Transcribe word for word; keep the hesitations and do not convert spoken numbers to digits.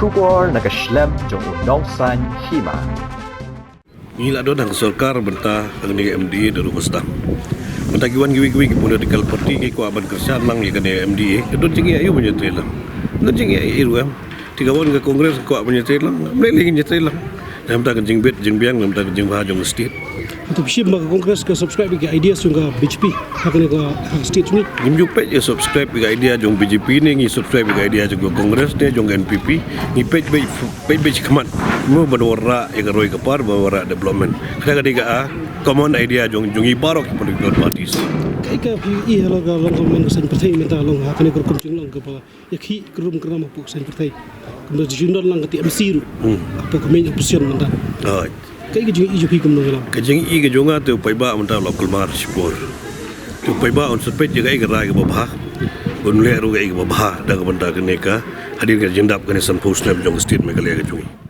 Khubor na ka shlem jong u nongsan hima. Ngi la don ha ka sorkar mynta ha kane ka M D A da ruh ka sdang. Mynta ki wan kiwei kiwei ki political party ki kwah ban kyrshan lang ïa kane ka M D A. Ka don jingïa aïu ban ïatrei lang? Don jingïa aïu ruh em? Te ka wan ka Congress ka kwah ban ïatrei lang. Mlei lei ngin ïatrei lang. Namar ka jingbit jingbiang, namar ka jingbha jong ka state. Hato phi shim ba ka Congress ka subscribe ïa ka idea jong ka B J P ha kane ka, ha ka state jong ngi? Ngim ju peit ïa subscribe ïa ka idea jong B J P ne ngi subscribe ïa ka idea jong ka Congress ne jong ka N P P. Ngi peit, peit, peit, peit shakhmat. Mo ban wanrah ïa ka roi ka par, ban wanrah development. Kata ka dei ka, ah, common idea jong, jong ngi baroh ki political parties. Kaei ka phi ïohi halor ka long ka, long ka saiñ pyrthei mynta, long ha kane ka rukom jinglong kaba ïa ki krum kram hapoh ka saiñ pyrthei. Kumba jingdon lang ka T M C ruh. Hmm. Hapoh ka main opposition mynta. Hooid. Kaei ka jingïohi jong phi kumno ka long? Ka jingïohi ka jong nga te u paidbah mynta u la kulmar shipor. Te u paidbah un sa peit ïa kaei ka rai kaba bha. Un leh ruh kaei kaba bha da ka bynta kane ka hadien ka jingdap kane sanphew snem jong ka state Meghalaya ka jong ngi.